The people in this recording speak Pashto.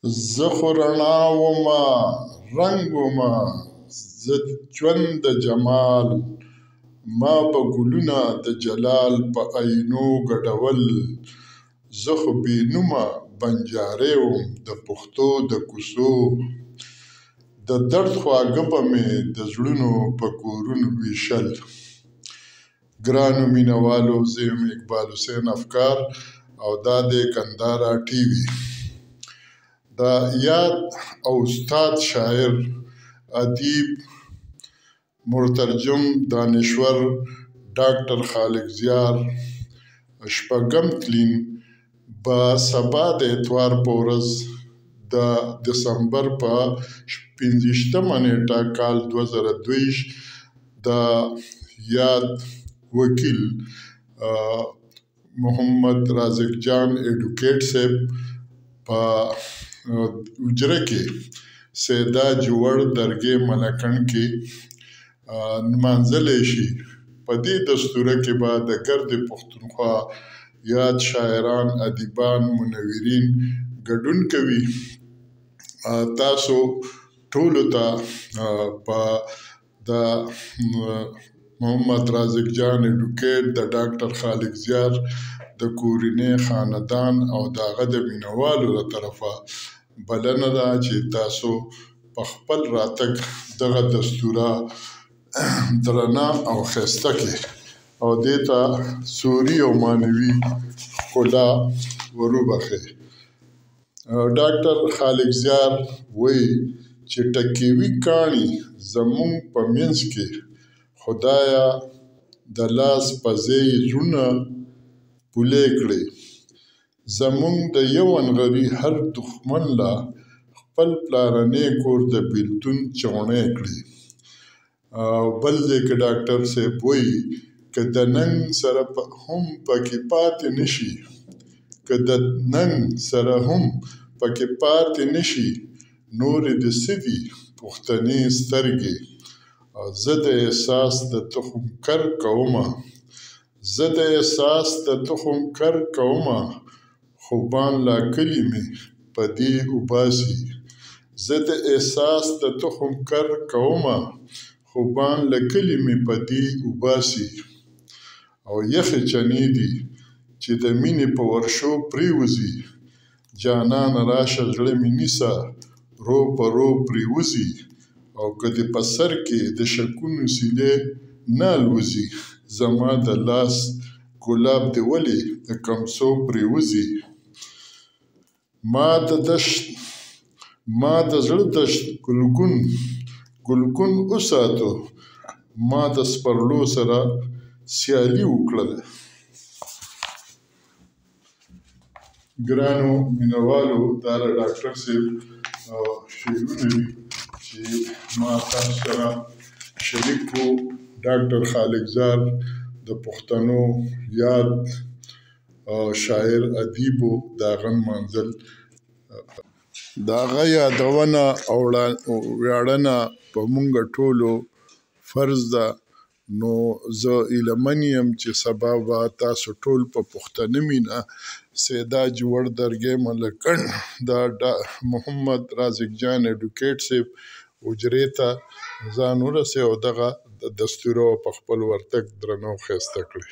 زه خو رڼا ومه رنګ ومه زه ژوند د جمال، ما به ګلونه د جلال په آیینو ګډول. زه خو بې نومه بنجاری وم د پښتو د کوڅو، د دړد خواږه به مې د زړونو په کورونو ویشل. ګرانو مینه والو، زه یم اقبال حسین افکار او دا دی کندهارا ټي وي. د یاد او استاد شاعر، ادیب، مرترجم، دانشور ډاکټر خالق زیار شپږم تلین به سبا د اتوار په ورځ د دسمبر په 25مه نیټه کال 2022 د یاد وکیل محمد رازق جان ایډوکیټ صاحب په حجره کې سیدا جوړ درګې ملکڼ کې نمانځلی شي. په دې دستوره کې به د ګردې پښتونخوا یاد شاعران، ادیبان، منورین ګډون کوي. تاسو ټولو ته په د محمد رازق جان ایډوکیټ، د ډاکټر خالق زیار د کورنۍ خاندان او د هغه د مینوالو له طرفه بلنه ده چې تاسو په خپل راتګ دغه دستوره درنه او ښایسته کړئ او دې ته صوري او معنوي ښکلا وروبخښئ. ډاکټر خالق زیار وایي چې ټکوي کاڼي زموږ په منځ کې، خدایه د لاس په ځای یې زړونه پولۍ کړې. زموږ د یو انغري هر دښمن له خپل پلارنی کور د بیلتون چوڼۍ کړې. او بل ځای کې ډاکټر صاحب وایي که د ننګ سره هم پکې پاتې نشي، که د ننګ سره هم پکې پاتې نشي، نورې دې څه دي پښتنې سترګې. زه د احساس د تخم کر کومه، زه د احساس د تخم کر کومه، خوبان لا کلي مې په دې وباسي. زه د احساس د تخم کر کومه، خوبان له کلي مې په دې وباسي. او یخې چنې دي چې د مینې په ورشو پرېوځي، جانانه راشه زړه مې نیسه رو په رو پرېوځي. او که دې په سر کې د شکونو سیلۍ نه الوځي، زما د لاس ګلاب دې ولې د کمڅو پرېوځي. ما د دشت ما د زړه دشت ګلګون ګلګون وساتو، ما د سپرلو سره سیالي وکړله. ګرانو مینوالو، دا د ډاکټر صاحب شعرونه دي چې ما تاسو سره شریک کړو. ډاکټر خالق زار د پښتنو یاد شاعر ادیب و، د هغه نمانځل، د هغه یادونه او ویاړنه په مونږ ټولو فرض ده. نو زه هیله من یم چې سبا به تاسو ټول په پښتنه مینه سیدا جوړ درګې ملکڼ د محمد رازق جان ایډوکیټ صاحب حجرې ته ځان ورسوئ او دغه دستوره په خپل ورتګ درنه او ښایسته کړئ.